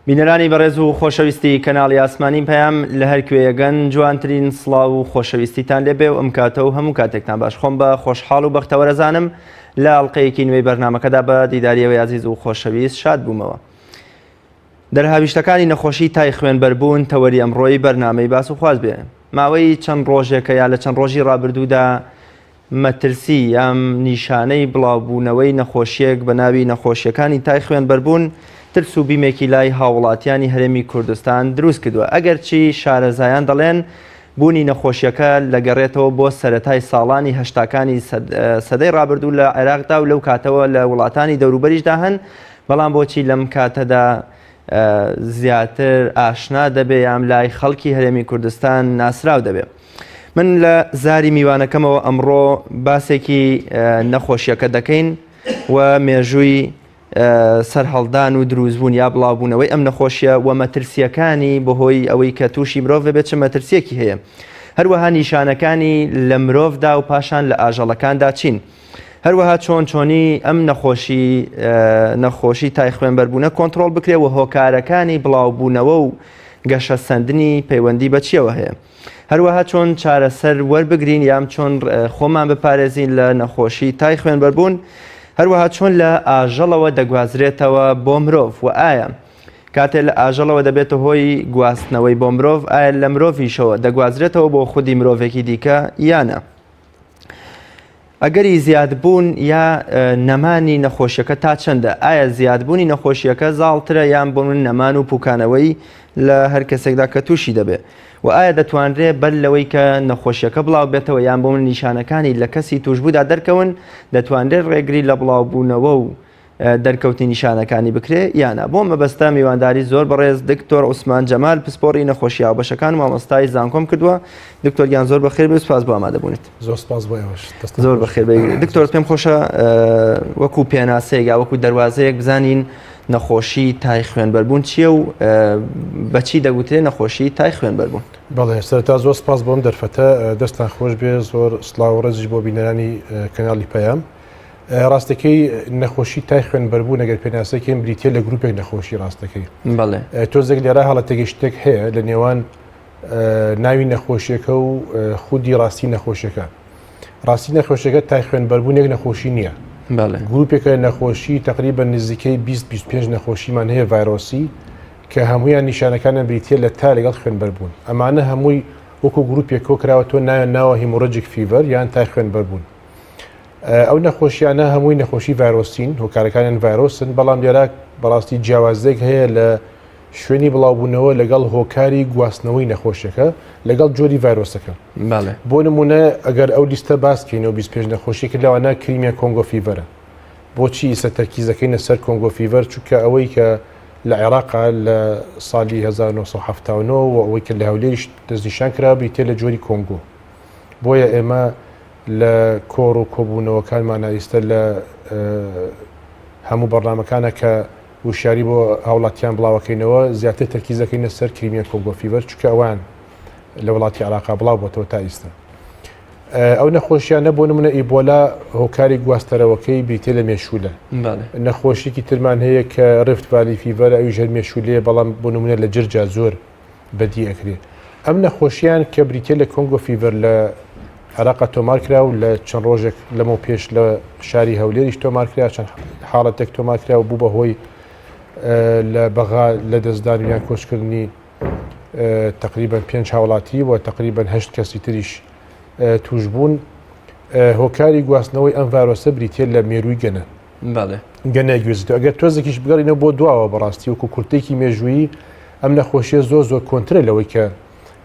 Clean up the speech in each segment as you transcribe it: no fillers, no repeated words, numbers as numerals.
بینەرانی بەڕێز و خۆشەویستی کەناڵی ئاسمانی پەیام لە هەر کوێیەگەن جوانترین سڵاو و خۆشەویستیتان لێبێ و ئەم کاتە و هەموو کاتێکتان باش خۆم بە خۆشحاڵ و بەختەوەرەزانم لە ئەڵلقەیەکی نوێی بەرنمەکەدا بە دیداریەوەی ئازیز و خۆشەویست شاد بوومەوە. دەرهاویشتەکانی نەخۆشی تای خوێنبەربوون تەوەری ئەمڕۆی بەرنامەی باس و خواست بێ. ماوەی چەند ڕۆژێکە یا لە چەند ڕۆژی ڕابردوودا مەترسی یان نیشانەی بڵاوبوونەوەی نەخۆشییەک بە ناوی نەخۆشییەکانی تای خوێنبەربوون ترس و بیمێکی لای هاووڵاتیانی هەرێمی کوردستان دروست کردووە ئەگەرچی شارەزایان دەڵێن بوونی نەخۆشیەکە لەگەڕێتەوە بۆ سەرەتای ساڵانی هەشتاکانی سەدەی ڕابردوو لە عێراقدا و لەو کاتەوە لە وڵاتانی دەوروبەریشدا هەن بەڵام بۆچی لەم کاتەدا زیاتر ئاشنا دەبێ یان لای خەڵکی هەرێمی کوردستان ناسراو دەبێ. من لە زاری میوانەکەمەوە ئەمڕۆ باسێکی نەخۆشیەکە دەکەین و مێژووی سەرهەڵدان و دروستبوون یا بڵاوبوونەوەی ئەم نەخۆشیە و مەترسیەکانی بەهۆی ئەوەی کە تووشی مرۆڤ بێت چ مەترسیەکی هەیە. هەروەها نیشانەکانی لە مرۆڤدا و پاشان لە ئاژەڵەکاندا چین. هەروەها چۆن چۆنی ئەم نەخۆشی نەخۆشی تای خوێنبەربوونە کۆنترۆڵ بکرێ و هۆکارەکانی بڵاوبوونەوە و گەشەسەندنی پەیوەندی بە چیەوە هەیە. هەروەها چۆن چارەسەر وەربگرین یان چۆن خۆمان بپارێزین لە نەخۆشی تای خوێنبەربوون، هەروەها چۆن لە ئاژەڵەوە دەگوازرێتەوە بۆ مرۆڤ و ئایا کاتێ لە ئاژەڵەوە دەبێتە هۆی گواستنەوەی بۆ مرۆڤ ئایا لە مرۆڤیشەوە دەگوازرێتەوە بۆ خودی مرۆڤێکی دیکە یانە. ئەگەری زیادبوون یا نەمانی نەخۆشیەکە تا چەندە؟ ئایا زیادبوونی نەخۆشیەکە زاڵترە یان بۆ من نەمان و پوکانەوەی لە هەر کەسێکدا کە تووشی دەبێ؟ و ئایا دەتوانرێ بەر لەوەی کە نەخۆشیەکە بڵاو بێتەوە یان بۆ من نیشانەکانی لە کەسی تووشبوودا دەرکەون دەتوانرێت ڕێگری لە بڵاوبوونەوە و دەرکەوتنی نیشانەکانی بکرێ یا نا؟ بۆ مەبەستە میوانداری زۆر بەڕێز دکتۆر عوسمان جەمال پسپۆڕی نەخۆشی هاوبەشەکان و مامۆستای زانکۆم کردووە دکتۆر گیان زۆر بەخێر بێ سپاس بۆ ئامادەبوونت. زۆر سپاس بۆ ئێوەش. زۆر بەخێر بێ دکتۆر پێم خۆشە وەکو پێناسەیەک یا وەکو دەروازەیەک بزانین نەخۆشی تای خوێنبەربوون چییە و بەچی دەگوترێ نەخۆشی تای خوێنبەربوون؟ بەڵێ سەرەتا زۆر سپاس بۆم دەرفەتە دەستان خۆش بێ زۆر سڵاو و ڕێزیش بۆ بینەرانی کەناڵی پەیام. ڕاستەکەی نەخۆشی تای خوێنبەربوون ئەگەر پێناسەکەین بریتە لە گروپێک نەخۆشی ڕاستەکەی بەڵێ تۆزێک لێرە هەڵە تێگەشتێک هەیە لە نێوان ناوی نەخۆشیەکە و خودی ڕاستی نەخۆشیەکە ڕاستی نەخۆشیەکە تای خوێنبەربوون یەک نەخۆشی نییە گروپێکە نەخۆشی تقریبا نزیکەی 20 25 نەخۆشیمان هەیە ڤایرۆسی کە هەمویان نیشانەکانیان بریتە لە تا لەگەڵ خوێنبەربوون ئەمانە هەمووی وەکو گروپێک کۆکراوە تۆ ناویان ناوە hemorrhagic fever یان تای خوێنبەربوون ئەو نەخۆشیانە هەمووی نەخۆشی ڤایرۆسین، هۆکارەکانیان ڤایرۆسن، بەڵام لێرە بەڕاستی جیاوازییەک هەیە لە شوێنی بڵاوبوونەوە لەگەڵ هۆکاری گواستنەوەی نەخۆشیەکە لەگەڵ جۆری ڤایرۆسەکە. بۆ نمونە ئەگەر ئەو لیستە باس کەینەوە 25 نەخۆشی کرد لەوانە Crimean Congo fever ە. بۆچی ئیسە تەرکیزەکەینە سەر Congo fever چونکە ئەوەی کە لە عێراقا لە ساڵی 1970 و ئەوەی کە لە هەولێریش دەستنیشان کرا بریتیە لە جۆری کۆنگۆ. بۆیە ئێمە لە کۆڕ و کۆبوونەوەکانمانا ئیستە لە هەموو بەڕنامەکانە کە وشیاری بۆ هاوڵاتیان بڵاوەکەینەوە زیاتر تەرکیز دەکەینە سەر Crimean Congo fever چونکە ئەوان لە وڵاتی عراقا بڵاو بۆتەوە تا ئیستا ئەو نەخۆشیانە بۆ نمونە ئیبۆلا هۆکاری گواستەرەوەکەی بریتە لە مێشولە نەخۆشیکی ترمان هەیە کە Rift Valley fever ئەویش هەر مێشولەیە بەڵام بۆ نمونە لە جرجا زۆر بەدی ئەکرێ. ئەم نەخۆشیان کە بریتیە لە Congo fever لە عێراقا تۆمار کرا و لە چەند ڕۆژێک لەمەو پێش لە شاری هەولێریش تۆمار کرا چەند حاڵەتێک تۆمار کرا و بوو بە هۆی لە بەغا لە دەستدان یان کۆچکردنی تقریبا پێنج هاوڵاتی و تقریبا هەشت کەسی تریش توشبوون هۆکاری گواستنەوەی ئەم ڤایرۆسە بریتە لە مێرووی گەنە. بەڵێ. گەنە گوێزیتەوە ئەگەر تۆزێکیش بگەڕینەوە بۆ دواوە بەڕاستی وەکو کورتێکی مێژوویی ئەم نەخۆشیە زۆر زۆر کۆنترە لەوەی کە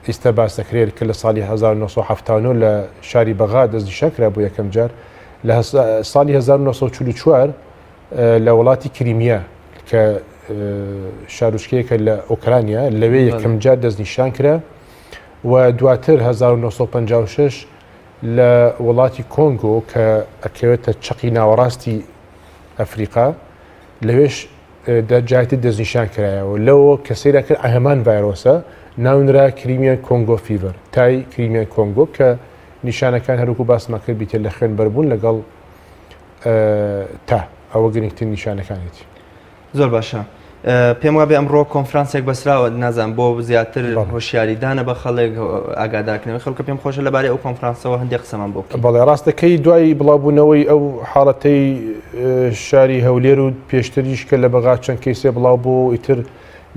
ئیستا باس دەکرێت کە لە ساڵی 1970 لە شاری بەغا دەستنیشان کرا بۆ یەکەم جار لە ساڵی 1944 لە وڵاتی کریمیا کە شارۆچکەیەکە لە ئۆکرانیا لەوێ یەکەم جار دەستنیشان کرا و دواتر 1956 لە وڵاتی کۆنگۆ کە ئەکەوێتە چەقی ناوەڕاستی ئەفریقا لەوێش جارێکی دەستنیشان کرایەوە لەوە کە سەیرا کرد هەمان ڤایرۆسە ناونرا Crimean Congo fever تای Crimean Congo کە نیشانەکان هەروکو باسمان کرد بریتیە لە خوێن بەربوون لەگەڵ تا ئەوە گرنگترین نیشانەکانێتی. زۆر باشە. پێم وابێ ئەمڕۆ کۆنفرانسێک بەسراوە نازان بۆ زیاتر هۆشیاریدانە بە خەڵک ئاگادارکردنەوەی خەڵکە پێم خۆشە لەبارەی ئەو کۆنفرانسەوە هەندێک قسەمان بۆ بکەی. بەڵێ ڕاستەکەی دوای بڵاوبوونەوەی ئەو حاڵەتەی شاری هەولێر و پێشتریش کە لە بەغا چەند کەیسێ بڵاو بۆ ئیتر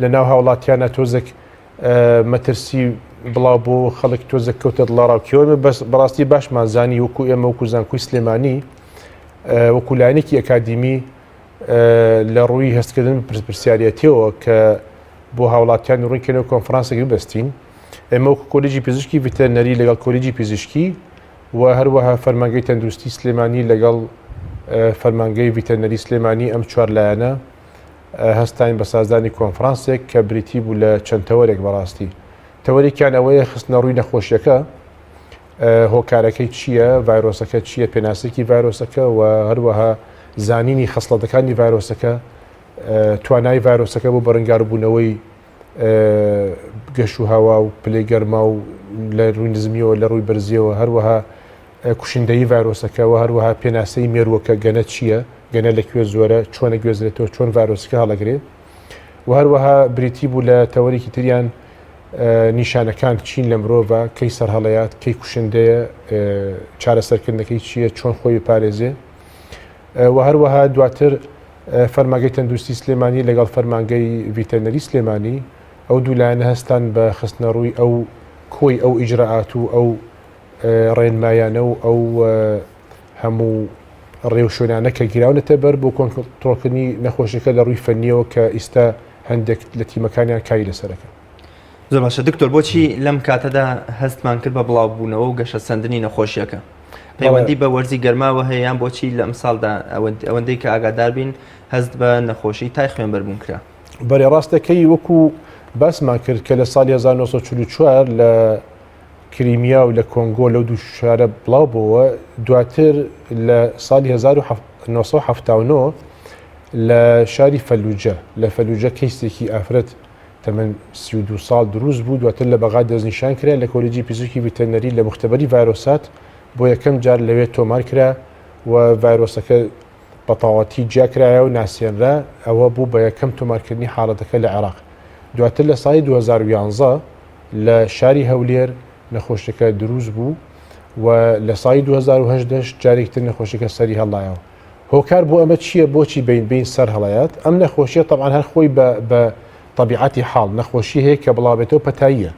لە ناو هاوڵاتیانە تۆزێک مەترسی بڵاو بۆ خەڵک تۆزێک کەوتە دڵەڕاوکێوە بەس بەڕاستی باشمان زانی وەکو ئێمە وەکو زانکۆی سلێمانی وەکو لایەنێکی ئەکادیمی لە ڕووی هەستکردن بە پرسیارەتیەوە کە بۆ هاوڵاتیان ڕووی کەنەوە کۆنفرانسێک ببەستین ئێمە وەکو کۆلیجی پزیشکی ڤێتەرنەری لەگەڵ کۆلیجی پزیشکی و هەروەها فەرمانگەی تەندروستی سلێمانی لەگەڵ فەرمانگەی ڤێتەرنەری سلێمانی ئەم چوار لایەنە هەستاین بە سازدانی کۆنفرانسێک کە بریتی بوو لە چەند تەوەرێک بەڕاستی تەوەرێکیان ئەوەیە خستنە ڕووی نەخۆشیەکە هۆکارەکەی چییە، ڤایرۆسەکە چییە، پێناسەیەکی ڤایرۆسەکە و هەروەها زانینی خەسڵەتەکانی ڤایرۆسەکە، توانای ڤایرۆسەکە بۆ بەرەنگاربوونەوەی گەش و هەوا و پلەی گەرما و لە ڕووی نزمیەوە لە ڕووی بەرزیەوە هەروەها کوشندەیی ڤایرۆسەکە و هەروەها پێناسەی مێرووەکە گەنە چییە، گەنە لە کوێ زۆرە، چۆنە گوێزرێتەوە، چۆن ڤایرۆسەکە هەڵەگرێ و هەروەها بریتی بوو لە تەوەرێکی تریان نیشانەکان چین لە مرۆڤە، کەی سەرهەڵەیات، کەی کوشندەیە، چارەسەرکردنەکەی چییە، چۆن خۆی بپارێزێ و هەروەها دواتر فەرمانگەی تەندروستی سلێمانی لەگەڵ فەرمانگەی ڤیتەرنەری سلێمانی ئەو دوو لایەنە هەستان بە خستنەڕووی ئەو کۆی ئەو ئیجرائات و ئەو ڕێنمایانە و ئەو هەموو ڕێوشوێنانە کە گیراونەتە بەر بۆ کۆنترۆڵکردنی نەخۆشیەکە لە ڕووی فەنیەوە کە ئیستا هەندێک لە تیمەکانیان کاری لەسەرەکەن. زۆر باشە دکتۆر بۆچی لەم کاتەدا هەستمان کرد بە بڵاوبوونەوە و گەشەسەندنی نەخۆشیەکە؟ پەیوەندی بە وەرزی گەرماوە هەیە یان بۆچی لە ئەمساڵدا ئەوەندەی کە ئاگادار بین هەست بە نەخۆشی تای خوێنبەربوون کرا؟ بەرێ ڕاستەکەی وەکو باسمان کرد کە لە ساڵی 1944 لە کریمیا و لە کۆنگۆ لەو دوو شارە بڵاو بۆوە، دواتر لە ساڵی 1979 لە شاری فەلوجە لە فەلوجە کەیسێکی ئافرەت تەمەن 32 ساڵ دروست بوو، دواتر لە بەغا دەستنیشان کرا لە کۆلیجی پزیشکی ڤێتەرنەری لە موختەبەری ڤایرۆسات بۆ یەکەم جار لەوێ تۆمار کرا و ڤایرۆسەکە بە تەواوەتی جیاکرایە و ناسێنرا، ئەوە بوو بە یەکەم تۆمارکردنی حاڵەتەکە لە عێراق. دواتر لە ساڵی 2011 لە شاری هەولێر نەخۆشیەکە دروست بوو و لە ساڵی 2010 جارێکی تر نەخۆشیەکە سەری هەڵدایەوە. هۆکار بۆ ئەمە چییە بۆچی بین بین سەر هەڵەیات؟ ئەم نەخۆشیە تەبعەن هەر خۆی بە بە تەبیعەتی حاڵ نەخۆشی هەیە کە بڵاوبێتەوە پەتاییە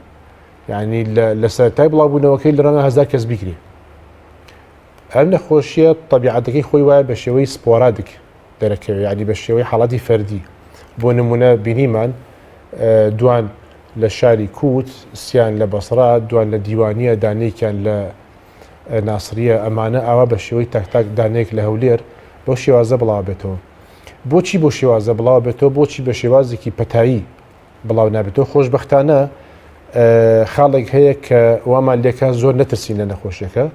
یعنی لە سەرەتای بڵاوبوونەوەکەی لە ڕەنگە هەزار کەس بیگرێ. ئەم نەخۆشیە تەبیعەتەکەی خۆی وایە بە شێوەی sporadic دەرەکەوێت یعنی بە شێوەی حاڵەتی فەردی بۆ نمونە بینیمان دوان لە شاری کووت سیان لە بەسڕا دوان لە دیوانیە دانێکیان لە ناسریە ئەمانە ئاوا بە شێوەی تاک تاک دانێک لە هەولێر بەو شێوازە بڵاو بێتەوە بۆچی بۆ شێوازە بڵاو بێتەوە بۆچی بە شێوازێکی پەتایی بڵاو نابێتەوە خۆشبەختانە خاڵێک هەیە کە وامان لێکا زۆر نەترسین لە نەخۆشیەکە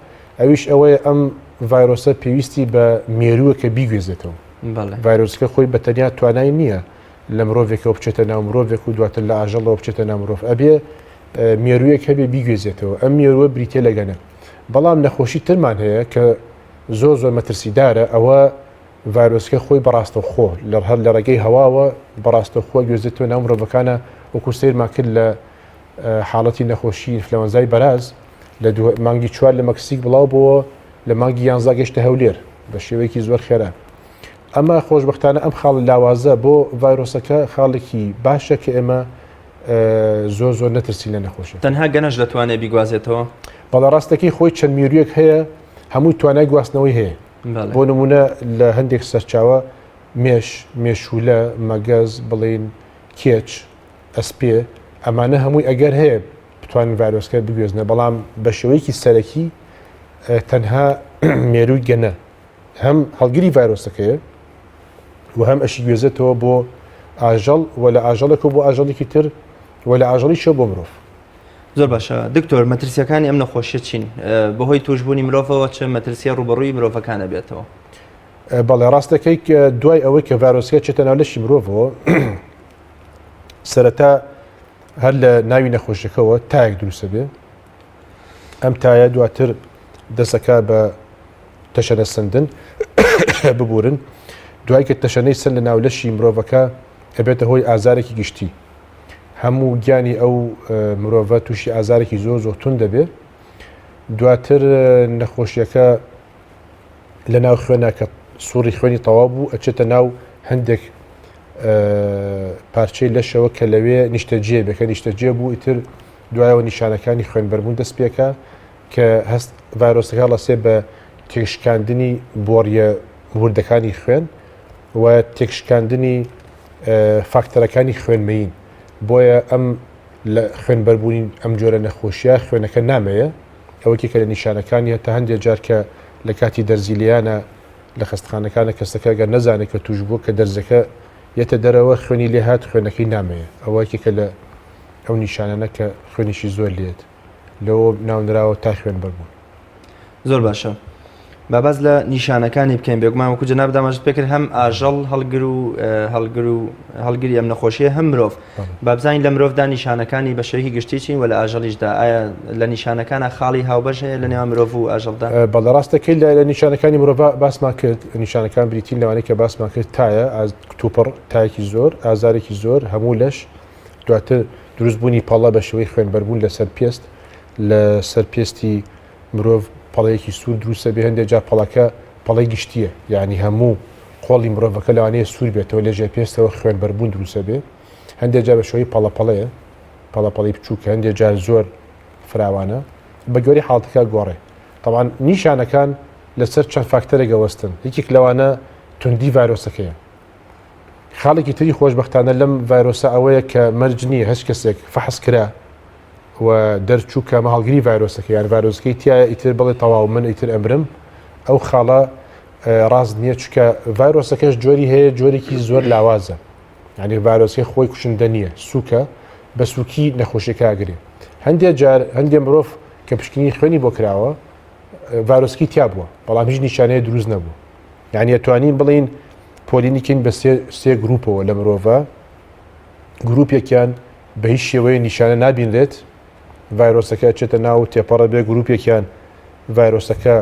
ئەویش ئەوەیە ئەم ڤایرۆسە پێویستی بە مێرووە کە بیگوێزێتەوە ڤایرۆسەکە خۆی بە تەنیا توانای نییە لە مرۆڤێکەوە بچێتە ناو مرۆڤێک و دواتر لە ئاژەڵەوە بچێتە ناو مرۆڤ ئەبێ مێروویەک هەبێ بیگوێزێتەوە ئەم مێرووە بریتە لە گەنە بەڵام نەخۆشی ترمان هەیە کە زۆر زۆر مەترسیدارە ئەوە ڤایرۆسەکە خۆی بە ڕاستەوخۆ لە هەر لە ڕێگەی هەواوە بە ڕاستەوخۆ گوێزێتەوە ناو مرۆڤەکانە وەکو سەیرمان کرد لە حاڵەتی نەخۆشی ئینفلەوەنزای بەراز لە مانگی چوار لە مەکسیک بڵاو بۆوە لە مانگی یانزا گەشتە هەولێر بە شێوەیەکی زۆر خێرا ئەمە خۆشببختانە ئەم خاڵ لاوازە بۆ ڤایرۆسەکە خاڵێکی باشە کە ئێمە زۆر زۆر نەترسین لە نەخۆشی تەنها گەنەش دەتوانێت بیگوازێتەوە بەڵە ڕاستەکەی خۆی چەند میرویەک هەیە هەمووی توانای گواستنەوەی هەیە بۆ نمونە لە هەندێک سەرچاوە مێش، مێشولە، مەگەز، بڵێین کێچ، ئەسپێ، ئەمانە هەمووی ئەگەر هەیە بتوانن ڤایرۆسکە بگوێزنە بەڵام بە شێوەیەکی سەرەکی تەنها مێرووی گەنە هەم هەڵگری ڤایرۆسەکەیە و هەم ئەشی گوێزێتەوە بۆ ئاژەڵ و لە ئاژەڵێکەوە بۆ ئاژەڵێکی تر و لە ئاژەڵیشەوە بۆ مرۆڤ. زۆر باشە دکتۆر مەترسیەکانی ئەم نەخۆشیە چین؟ بەهۆی توشبوونی مرۆڤەوە چ مەترسیە ڕوبەڕووی مرۆڤەکان ئەبێتەوە؟ بەڵێ ڕاستەکەی دوای ئەوەی کە ڤایرۆسەکە چێتە ناو لەشی مرۆڤەوە سەرەتا هەر لە ناوی نەخۆشیەکەوە تایەک دروستە بێ ئەم تایە دواتر دەسەکە بە تەشەنەسەندن ببورن دوای کە تەشەنەی سەر لە ناو لەشی مرۆڤەکە ئەبێتە هۆی ئازارێکی گشتی. هەموو گیانی ئەو مرۆڤە تووشی ئازارێکی زۆر زۆر توند دەبێ. دواتر نەخۆشیەکە لە ناو خوێنە کە سوڕی خوێنی تەواو بوو ئەچێتە ناو هەندێک پارچەی لەشەوە کە لەوێ نیشتەجێ بێ کە نیشتەجێ بوو ئیتر دوایەوە نیشانەکانی خوێنبەربوون دەست پێکە کە هەست ڤایرۆسەکە هەڵەسێ بە تێکشکاندنی بۆڕیە وردەکانی خوێن و تێکشکاندنی فاکتەرەکانی خوێنمەیین بۆیە ئەم لە خوێنبەربوونی ئەم جۆرە نەخۆشیە خوێنەکە نامەیە ئەوە کێکە لە نیشانەکانی هەتا هەندێک جار کە لە کاتی دەرزی لێیانە لە خەستخانەکانە کەسەکە گەر نەزانێت کە توش بووە کە دەرزەکە یەتە دەرەوە خوێنی لێهات خوێنەکەی نامەیە ئەوە کێکە لە ئەو نیشانانە کە خوێنیشی زۆر لێت لەوە ناونراوە تا خوێن بەربوون. زۆر باشە با باس لە نیشانەکانی بکەین بێگومان وەکو جەنابت ئاماژەت پێکرد هەم ئاژەڵ هەڵگر و هەڵگر و هەڵگری ئەم نەخۆشیە هەم مرۆڤ با بزانین لە مرۆڤدا نیشانەکانی بە شێوەیەکی گشتی چین و لە ئاژەڵیشدا ئایا لە نیشانەکانە خاڵی هاوبەش هەیە لە نێوان مرۆڤ و ئاژەڵدا؟ بەڵێ ڕاستەکەی لە نیشانەکانی مرۆڤ باسمان کرد نیشانەکان بریتین لەوانەی کە باسمان کرد تایە کتوپڕ تایەکی زۆر ئازارێکی زۆر هەموو لەش دواتر دروستبوونی پەڵە بە شێوەی خوێنبەربوون لەسەر پێست لەسەر پێستی مرۆڤ پەڵەیەکی سوور دروستە بێ هەندێک جار پەڵەکە پەڵەی گشتیە یعنی هەموو قۆڵی مرۆڤەکە لەوانەیە سوور بێتەوە لە ژێر پێستەوە خوێنبەربوون دروستە بێ هەندێک جار بە شێوەی پەڵە پەڵەیە پەڵە پەڵی بچووک هەندێک جار زۆر فراوانە بە گوێرەی حاڵەتەکە گۆڕێ تەبعەن نیشانەکان لەسەر چەند فاکتەرێک ئەوەستن یەکێک لەوانە توندی ڤایرۆسەکەیە خاڵێکی تری خۆشبەختانە لەم ڤایرۆسە ئەوەیە کە مەرج نییە هەچ کەسێک فەحس کرا و دەرچوو کە هەڵگری ڤایرۆسەکە یان ڤایرۆسەکەی تایە ئیتر بڵێ تەواو من ئیتر ئەمرم ئەو خاڵە ڕاست نییە چکە ڤایرۆسەکەش جۆری هەیە جۆرێکی زۆر لاوازە یعنی ڤایرۆسەکە خۆی کوشندە نییە سووکە بە سووکی نەخۆشیەکە ئەگرێ هەندێک جار هەندێک مرۆڤ کە پشکنینی خوێنی بۆ کراوە ڤایرۆسکی تیا بووە بەڵام هیچ نیشانەیە دروست نەبوو یعنی ئەتوانین بڵین پۆلینی کەین بە سێ گروپەوە لە مرۆڤە گروپێکیان بە هیچ شێوەیە نیشانە نابینرێت ڤایرۆسەکە ئەچێتە ناو تێپەڕە بێ گروپێکیان ڤایرۆسەکە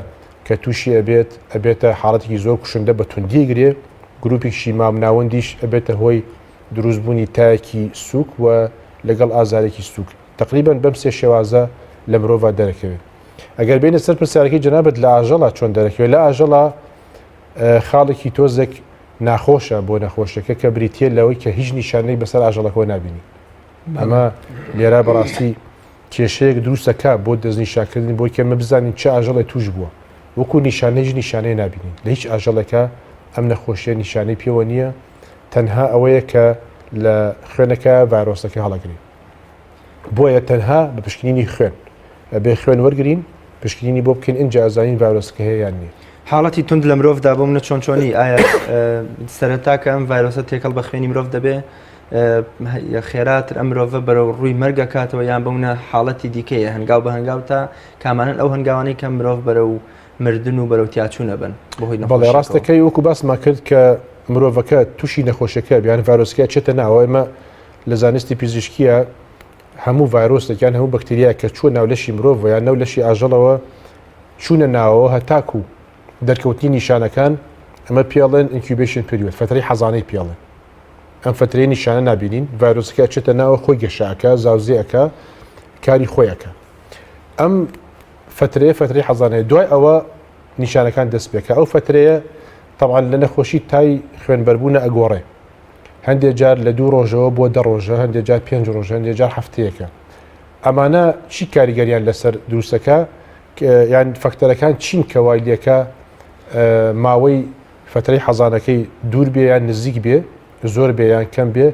کە تووشی ئەبێت ئەبێتە حاڵەتێکی زۆر کوشندە بە توندی گرێ گروپێکی مامناوەندیش ئەبێتە هۆی دروستبوونی تایەکی سوک و لەگەڵ ئازارێکی سوک تقریبا بەم سێ شێوازە لە مرۆڤ دەرەکەوێت ئەگەر بینە سەر پرسیارەکەی جەنابت لە ئاژەڵا چۆن دەرەکەوێت لە ئاژەڵا خاڵێکی تۆزێک ناخۆشە بۆ نەخۆشەکە کە بریتە لەوەی کە هیچ نیشانەی بەسەر ئاژەڵەکەەوە نبینی ئەمە لێرە بەڕاستی کێشەیەک دروستەکە بۆ دەستنیشاکردن بۆی کە مە بزانین چه ئاژەڵێ توش بووە وەکو نیشانەیش نیشانەی نبینین لە هیچ ئاژەڵێکە ئەم نەخۆشیە نیشانەی پێوە نییە تەنها ئەوەیە کە لە خوێنەکە ڤایرۆسەکە هەڵەگرێت بۆیە تەنها بە پشکنینی خوێن ئەبێ خوێن وەرگین پشکنینی بۆ بکەین ئینجا ئەزانین ڤایرۆسەکە هەیە یان نییە. حاڵەتی توند لە مرۆڤدا بۆ منە چۆن چۆنی ئایا سەرەتا کە ئەم ڤایرۆسە تێکەڵ بە خوێنی مرۆڤ دەبێ خێراتر ئەم مرۆڤە بەرەو ڕووی مەرگە کاتەوە یان بەونە حاڵەتی دیکەیە هەنگاو بە هەنگاو تا کامانن ئەو هەنگاوانەی کە مرۆڤ بەرەو مردن و بەرەو تیاچوونە بن بەهۆی بەڵێ ڕاستەکەی وەکو باسمان کرد کە مرۆڤەکە تووشی نەخۆشیەکە بیان ڤایرۆسەکە چێتە ناوە ئێمە لە زانستی پزیشکیە هەموو ڤایرۆسێک یان هەموو بەکتریا کە چووە ناو لەشی مرۆڤ یان ناو لەشی ئاژەڵەوە چوونە ناوەوە هەتاکو دەرکەوتنی نیشانەکان ئەمە پێڵێن incubation period فەترەی حەزانەی پێڵێن ئەم فەترەی نیشانە نابینین ڤایرۆسەکە ئەچێتە ناوە خۆی گەشەکە زاوزێ ئەکا کاری خۆیەکە ئەم فترەیە فترەی حەزانەیە دوای ئەوە نیشانەکان دەست پێکە ئەو فترەیە طبعا لە نەخۆشی تای خوێنبەربوونە ئەگۆڕێ هەندێک جار لە دوو ڕۆژەوە بۆ دە ڕۆژە، هەندێک جار پێنج ڕۆژە، هەندێک جار هەفتەیەکە. ئەمانە چی کاریگەریان لەسەر دروستەکە یان فاکتەرەکان چین کە وای لێکە ماوەی فترەی حەزانەکەی دوور بێ یان نزیک بێ زۆر بێ یان کەم بێ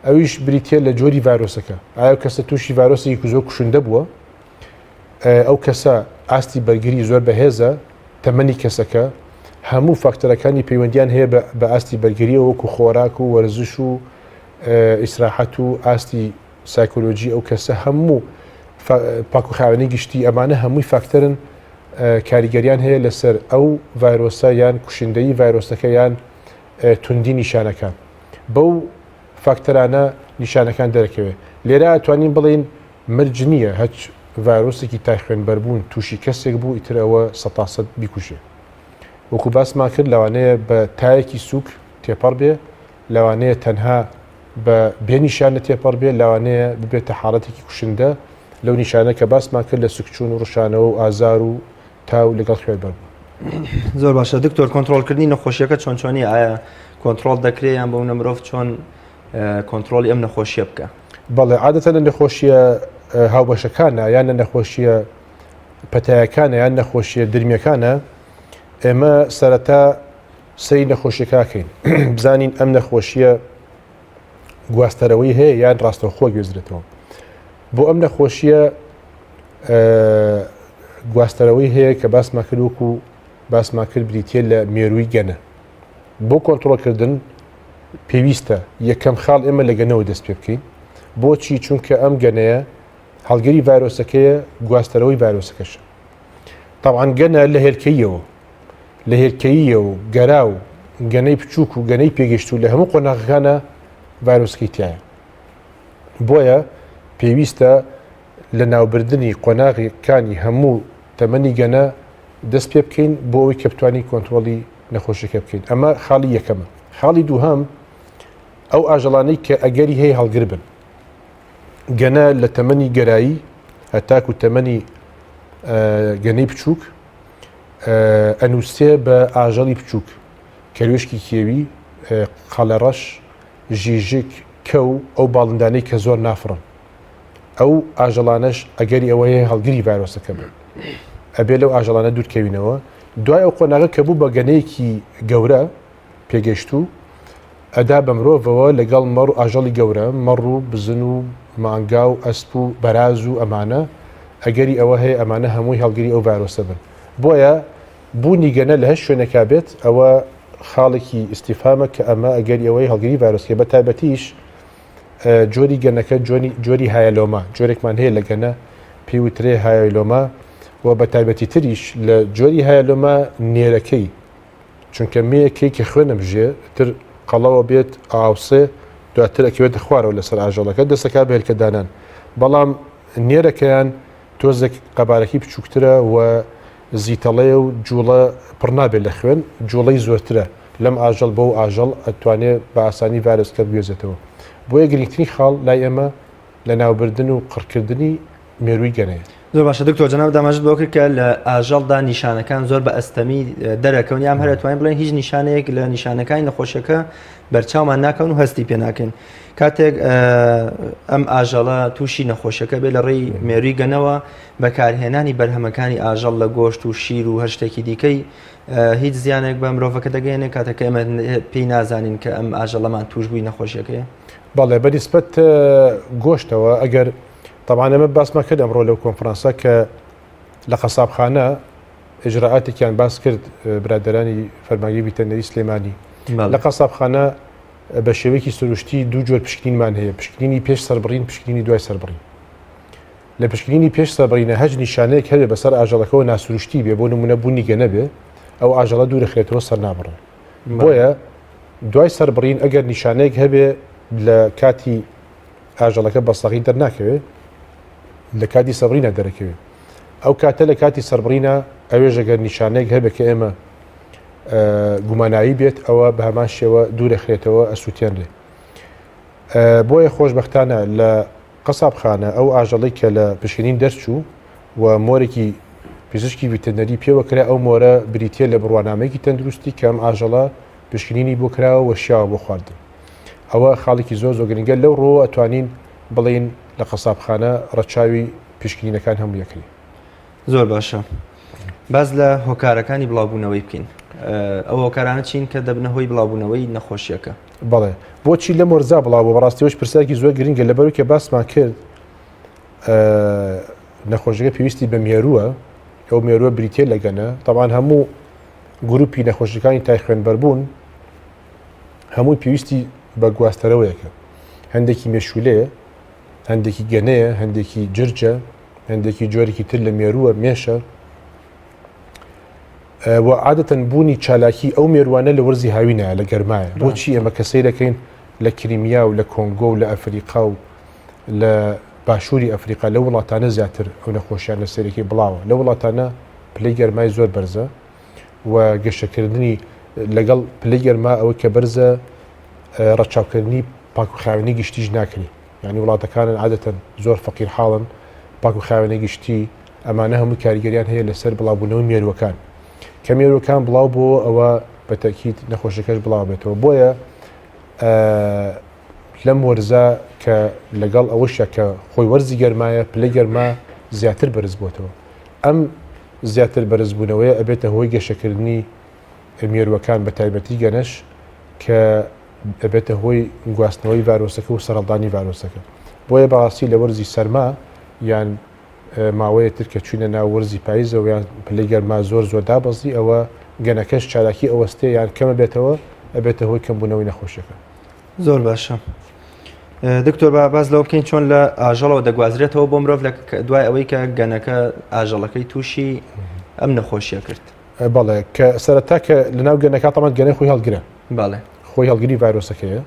ئەویش بریتە لە جۆری ڤایرۆسەکە ئایا کەسە تووشی ڤایرۆسێکی زۆر کوشندە بووە ئەو کەسە ئاستی بەرگری زۆر بەهێزە، تەمەنی کەسەکە، هەموو فاکتەرەکانی پەیوەندیان هەیە بە ئاستی بەرگریەوە وەکو خۆراک و وەرزش و ئیسراحەت و ئاستی سایکۆلۆژی ئەو کەسە هەموو پاکوخاوێنی گشتی ئەمانە هەمووی فاکتەرن کاریگەریان هەیە لەسەر ئەو ڤایرۆسە یان کوشندەیی ڤایرۆسەکە یان توندی نیشانەکان بەو فاکتەرانە نیشانەکان دەرەکەوێت لێرە توانین بڵین مەرج نییە هەچ ڤایرۆسێکی تای خوێنبەربوون تووشی کەسێک بوو ئیتر ئەوە سەتاسەد بیکوژێ. وەکو باسمان کرد لەوانەیە بە تایەکی سووک تێپەڕ بێ، لەوانەیە تەنها بە بێ نیشانە تێپەڕ بێ، لەوانەیە ببێتە حاڵەتێکی کوشندە لەو نیشانە کە باسمان کرد لە سکچوون و ڕشانەوە و ئازار و تا و لەگەڵ خوێنبەربوون. زۆر باشە دکتۆر کۆنترۆڵکردنی نەخۆشیەکە چۆن چۆنی ئایا کۆنترۆڵ دەکرێت یان بۆ مرۆڤ چۆن کۆنترۆڵی ئەم نەخۆشیە بکە؟ بەڵێ عادەتەن لە نەخۆشیە هاوبەشەکانە یان لە نەخۆشیە پەتایەکانە یان نەخۆشیە درمیەکانە ئێمە سەرەتا سەیری نەخۆشیەکەکەین بزانین ئەم نەخۆشیە گواستەرەوەی هەیە یان ڕاستەوخۆ گوێزرێتەوە بۆ ئەم نەخۆشیە گواستەرەوەی هەیە کە باسمان کرد وەکو باسمان کرد بریتە لە مێرووی گەنە بۆ کۆنتترۆلکردن پێویستە یەکەم خاڵ ئێمە لە گەنەوە دەست پێ بکەین بۆچی چونکە ئەم گەنەیە هەڵگەری ڤایرۆسەکەیە گواستەرەوەی ڤایرۆسەکەشە تاوان گەنە لە هێلکەیەوە لە هێلکەییە و گەرا و گەنەی بچووک و گەنەی پێگەشتوو لە هەموو قۆناغەکانە ڤایرۆسەکەی تایە بۆیە پێویستە لە ناوبردنی قۆناغەکانی هەموو تەمەنی گەنە دەست پێ بکەین بۆ ئەوەی کە بتوانین کۆنترۆڵی نەخۆشیەکە بکەین ئەمە خاڵی یەکەمە خاڵی دووهەم ئەو ئاژەڵانەی کە ئەگەری هەیە هەڵگر بن گەنە لە تەمەنی گەرایی هەتاکو تەمەنی گەنەی بچووک ئەنووسێ بە ئاژەڵی بچووک کەروێشکی کێوی قەلەڕەش ژیژک کەو ئەو باڵندانەی کە زۆر نافڕن ئەو ئاژەڵانەش ئەگەری ئەوە هەیە هەڵگری ڤایرۆسەکە بن ئەبێ لەو ئاژەڵانە دوورکەوینەوە دوای ئەو قۆناغە کە بوو بە گەنەیەکی گەورە پێگەشتوو ئەدا بە مرۆڤەوە لەگەڵ مەڕ و ئاژەڵی گەورە مەڕ و بزن و مانگا و ئەسپ و بەراز و ئەمانە ئەگەری ئەوە هەیە ئەمانە هەمووی هەڵگری ئەو ڤایرۆسە بن بۆیە بوونی گەنە لە هەر شوێنێکا بێت ئەوە خاڵێکی ئیسیفامە کە ئەمە ئەگەری ئەوەی هەڵگری ڤایرۆسکە بە تایبەتیش جۆری گەنەکە جۆری Hyalomma جۆرێکمان هەیە لە گەنە پێی وترێ Hyalomma و بە تایبەتی تریش لە جۆری Hyalomma نێرەکەی چونکە مێیەکەی کە خوێنە بژێ تر قەڵەوە بێت ئاوسێ دواتر ئەکەوێتە خوارەوە لەسەر ئاژەڵەکە دەسەکا بە هێلکەدانان بەڵام نێرەکەیان تۆزێک قەبارەکەی بچووکترە و زیتەڵەیە و جوڵە پڕ نابێت لە خوێن، جوڵەی زۆرترە لەم ئاژەڵ بۆ ئاژەڵ ئەتوانێ بە ئاسانی ڤایرۆسەکە بگوێزێتەوە. بۆیە گرنگترین خاڵ لای ئێمە لەناوبردن و قڕکردنی مێرووی گەنەیە. زۆر باشە دکتۆر جەنابت ئاماژەت بەوە کرد کە لە ئاژەڵدا نیشانەکان زۆر بە ئەستەمی دەرەکەون یان هەر ئەتوانین بڵێن هیچ نیشانەیەک لە نیشانەکانی نەخۆشیەکە بەرچاومان ناکەون و هەستی پێ ناکەین کاتێک ئەم ئاژەڵە تووشی نەخۆشیەکە بێ لە ڕێی مێرووی گەنەوە بەکارهێنانی بەرهەمەکانی ئاژەڵ لە گۆشت و شیر و هەر شتێکی دیکەی هیچ زیانێک بە مرۆڤەکە دەگەێنێ کاتێک ئێمە پێی نازانین کە ئەم ئاژەڵەمان توش بووی نەخۆشیەکەی؟ بەڵێ بە نیسبەت گۆشتەوە ئەگەر تەبعەن ئەمە باسمان کرد ئەمڕۆ لەو کۆنفرانسە کە لە قەسابخانە ئیجرائاتێکیان باس کرد برادەرانی فەرمانگەی ڤیتەرنەری سلێمانی لە قەسابخانە بە شێوەیەکی سروشتی دوو جۆر پشکنینمان هەیە پشکنینی پێش سەربڕین پشکنینی دوای سەربڕین لە پشکنینی پێش سەربڕینە هەچ نیشانەیەک هەبێ بەسەر ئاژەڵەکەەوە ناسروشتی بێ بۆ نمونە بوونی گەنە بێ ئەو ئاژەڵە دوورەخرێتەوە سەر نابڕێ بۆیە دوای سەربڕین ئەگەر نیشانەیەک هەبێ لە کاتی ئاژەڵەکە بە سەغی دەرناکەوێ لە کاتی سەبرینە دەرەکەوێ ئەو کاتە لە کاتی سەربڕینە ئەوێژ ئەگەر نیشانەیەک هەبێ کە ئێمە گومانایی بێت ئەوە بە هەمان شێوە دوورەخرێتەوە ئەسووتێنرێ بۆیە خۆشببختانە لە قەسابخانە ئەو ئاژەڵی کە لە پشکنین دەرچوو و مۆرێکی پزیشکی ڤیتەرنەری پێوە کرا ئەو مۆرە بریتە لە بڕوانامەیەکی تەندروستی کەم ئاژەڵە پشکنینی بۆ کراوە و شیاوە بۆ خواردن ئەوە خاڵێکی زۆر زۆر گرنگە لەو ڕووەوە ئەتوانین بڵێین لە قەسابخانە ڕەچاوی پشکنینەکان هەموو یەکری. زۆر باشە باس لە هۆکارەکانی بڵاوبوونەوەی بکەین ئەو هۆکارانە چین کە دەبنە هۆی بڵاوبوونەوەی نەخۆشیەکە؟ بەڵێ بۆچی لەم وەرزا بڵاو بوو بەڕاستیەوەش پرسیارێکی زۆر گرنگە لەبەرو کە باسمان کرد نەخۆشەکە پێویستی بە مێرووە ئەو مێرووە بریتە لە گەنە تەبان هەموو گروپی نەخۆشیەکانی تای خوێنبەربوون هەمووی پێویستی بە گواستەرەوەیەکە هەندێکی مێشولەیە هەندێکی گەنەیە هەندێکی جرجە هەندێکی جۆرێکی تر لە مێرووە مێشە و عادەتەن بوونی چالاکی ئەو مێروانە لە وەرزی هاوینە لە گەرمایە بۆچی ئێمە کە سەیرەکەین لە کریمیا و لە کۆنگۆ و لە ئەفریقا و لە باشووری ئەفریقا لە وڵاتانە زیاتر ئەو نەخۆشیان لە سەرەکی بڵاوە لە وڵاتانە پلەی گەرمای زۆر بەرزە و گەشەکردنی لەگەڵ پلەی گەرما ئەوە کە بەرزە ڕەچاوکردنی پاک و خاوێنی گشتیش ناکرێ یعنی وڵاتەکانن عادەتەن زۆر فەقیر حاڵن پاک و خاوێنی گشتی ئەمانە هەموو کاریگەریان هەیە لەسەر بڵاوبوونەوەی مێروەکان کە مێروەکان بڵاو بۆ ئەوە بە تەکیید نەخۆشەکەش بڵاو بێتەوە بۆیە لەم وەرزە کە لەگەڵ ئەوەشە کە خۆی وەرزی گەرمایە پلەی گەرما زیاتر بەرز بۆتەوە ئەم زیاتر بەرزبوونەوەیە ئەبێتە هۆی گەشەکردنی مێرووەکان بە تایبەتی گەنەش کە ئەبێتە هۆی گواستنەوەی ڤایرۆسەکە و سەرهەڵدانی ڤایرۆسەکە بۆیە بەڕاستی لە وەرزی سەرما یان ماوەیە تر کە چوینە ناو وەرزی پاییزەوە یان پلەی گەرما زۆر زۆر دابەزی ئەوە گەنەکەش چالاکی ئەوەستێ یان کەمە بێتەوە ئەبێتە هۆی کەمبوونەوەی نەخۆشیەکە. زۆر باشە دکتۆر با باس لەوە بکەین چۆن لە ئاژەڵەوە دەگوازرێتەوە بۆ مرۆڤ لە دوای ئەوەی کە گەنەکە ئاژەڵەکەی تووشی ئەم نەخۆشیە کرد. بەڵێ کە سەرەتا کە لەناو گەنەکە تەمان گەنە خۆی هەڵگرە بەڵێ خۆی هەڵگری ڤایرۆسەکەیە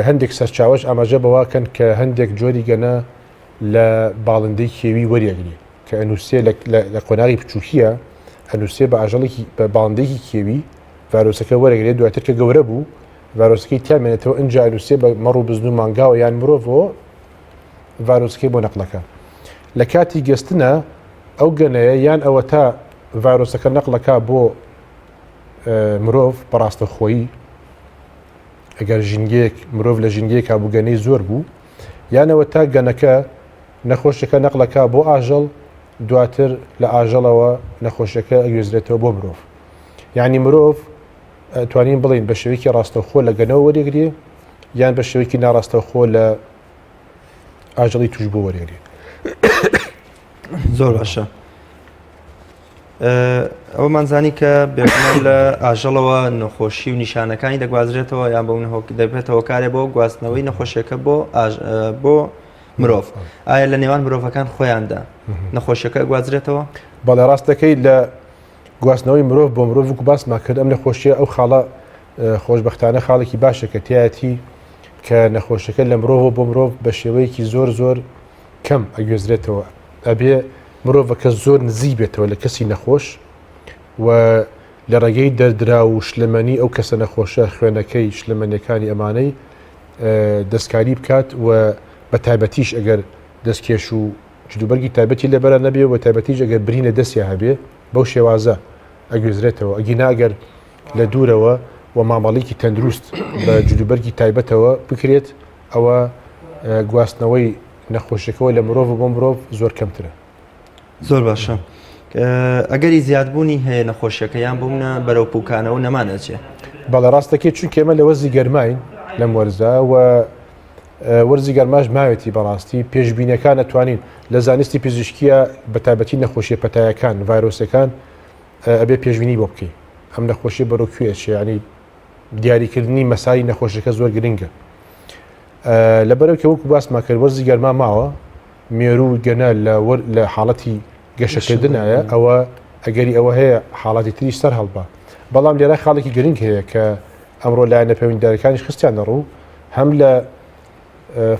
هەندێک سەرچاوەش ئاماژە بەواکەن کە هەندێک جۆری گەنە لە باڵندەی کێوی وەریەگری کە ئەنووسێ لە قۆناغی بچووکیە ئەنووسێ بە ئاژەڵێکی بە باڵندەیەکی کێوی ڤایرۆسەکە وەرەگرێت دواتر کە گەورە بوو ڤایرۆسەکەی تیا مێنێتەوە ئینجا ئەنووسێ بە مەڕ و بزن و مانگاوە یان مرۆڤەوە ڤایرۆسەکەی بۆ نەقلەکە لە کاتی گەستنە ئەو گەنەیە یان ئەوەتا ڤایرۆسەکە نەقلەکە بۆ مرۆڤ بەڕاستەخۆیی ئەگەر ژینگەیەک مرۆڤ لە ژینگەیەکا بوو گەنەی زۆر بوو یانەوە تا گەنەکە نەخۆشەکە نەقلەکە بۆ ئاژەڵ دواتر لە ئاژەڵەوە نەخۆشەکە ئەگوێزرێتەوە بۆ مرۆڤ یعنی مرۆڤ توانین بڵین بە شێوەیەکی ڕاستەوخۆ لە گەنەوە وەرێگرێ یان بە شێوەیەکی ناڕاستەوخۆ لە ئاژەڵی توشبوو وەرێگرێ. زۆر باشە ئەومان زانی کە بێگومان لە ئاژەڵەوە نەخۆشی و نیشانەکانی دەگوازرێتەوە یان بۆ دەبێتەوە کارێ بۆ گواستنەوەی نەخۆشیەکە بۆ بۆ مرۆڤ ئایا لە نێوان مرۆڤەکان خۆیاندا نەخۆشیەکە گوازرێتەوە؟ بەڵێ ڕاستەکەی لە گواستنەوەی مرۆڤ بۆ مرۆڤ وەکو باسمان کرد ئەم نەخۆشیە ئەو خاڵە خۆشببختانە خاڵێکی باشە کە تایەتی کە نەخۆشەکە لە مرۆڤ بۆ مرۆڤ بە شێوەیەکی زۆر زۆر کەم ئەگوێزرێتەوە ئەبێ مرۆڤەکە زۆر نزیک بێتەوە لە کەسی نەخۆش و لە ڕێگەی دەردرا و شلەمەنی ئەو کەسە نەخۆشە خوێنەکەی شلەمەنیەکانی ئەمانەی دەستکاری بکات و بە تایبەتیش ئەگەر دەستکێش و جلوبەرگی تایبەتی لەبەرا نەبێ و تایبەتیش ئەگەر برین لە دەستیا هەبێ بەو شێوازە ئەگوێزرێتەوە ئەگینا ئەگەر لە دوورەوە و مامەڵیکی تەندروست بە جلوبەرگی تایبەتەوە بکرێت ئەوە گواستنەوەی نەخۆشیەکەوە لە مرۆڤ بۆ مرۆڤ زۆر کەمترە. زۆر باشە ئەگەری زیادبوونی هەیە نەخۆشیەکە یان بوونە بەرەو پوکانەوە نەمانەچێ؟ بەڵێ ڕاستەکەی چونکە ئێمە لە وەرزی گەرماین لەم وەرزە و وەرزی گەرماش ماوێتی بەڕاستی پێشبینەکان ئەتوانین لە زانستی پزیشکیە بە تایبەتی نەخۆشیە پەتایەکان ڤایرۆسەکان ئەبێ پێشبینی بۆ بکەی ئەم نەخۆشیە بەرەو کوێ ئەچێ ینی دیاریکردنی مەساری نەخۆشەکە زۆر گرنگە لەبەرەوە کە وەکو باسمان کرد وەرزی گەرما ماوە مێرو گەنە لە حاڵەتی گەشەکردنایە ئەوە ئەگەری ئەوە هەیە حاڵاتی تریش سەر هەڵبا بەڵام لێرە خاڵێکی گرنگ هەیە کە ئەمڕۆ لایەنە پەیوەندیدارەکانیش خستیانە ڕوو هەم لە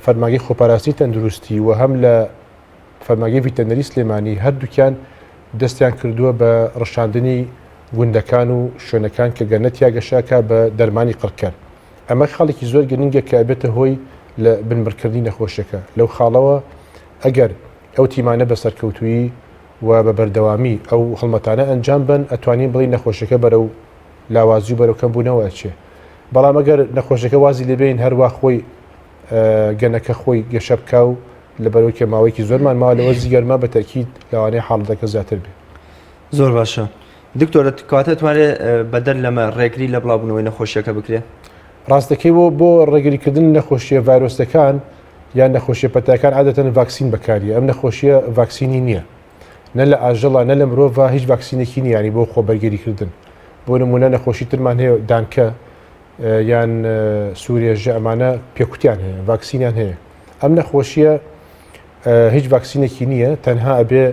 فەرمانگەی خۆپاراستنی تەندروستی و هەم لە فەرمانگەی ڤیتەرنەری سلێمانی هەردووکیان دەستیان کردووە بە ڕشاندنی گوندەکان و شوێنەکان کە گەنە تیا گەشاکە بە دەرمانی قڕکەر ئەمە خاڵێکی زۆر گرنگە کە ئەبێتە هۆی لە بنبڕکردنی نەخۆشیەکە لەو خاڵەوە ئەگەر ئەو تیمانە بە سەرکەوتوویی و بە بەردەوامی ئەو هەڵمەتانە ئەنجام بەن ئەتوانین بڵێین نەخۆشیەکە بەرەو لاوازی و بەرەو کەمبوونەوە ئەچێ بەڵام ئەگەر نەخۆشەکە وازی لێبێین هەروا خۆی گەنەکە خۆی گەشە بکا و لەبەرەوەی کە ماوەیەکی زۆرمان ماوە لە وەرزی گەرما بە تەکید لەوانەیە حاڵەتەکە زیاتر بێ. زۆر باشە دکتۆر کەواتە توانێت بەدەر لەمە ڕێگری لە بڵاوبوونەوەی نەخۆشیەکە بکرێ؟ ڕاستەکەی بۆ بۆ ڕێگریکردن نەخۆشیە ڤایرۆسەکان یان نەخۆشیە پەتاکان عادەتەن ڤاکسین بەکاریە ئەم نەخۆشیە ڤاکسینی نییە نە لە ئاژەڵە نە لە مرۆڤ هیچ ڤاکسینێکی نییە ینی بۆ خۆ بەرگریکردن بۆ نمونە نەخۆشی ترمان هەیە دانکە یان سوورێژە ئەمانە پێکوتیان هەیە ڤاکسینیان هەیە ئەم نەخۆشیە هیچ ڤاکسینێکی نییە تەنها ئەبێ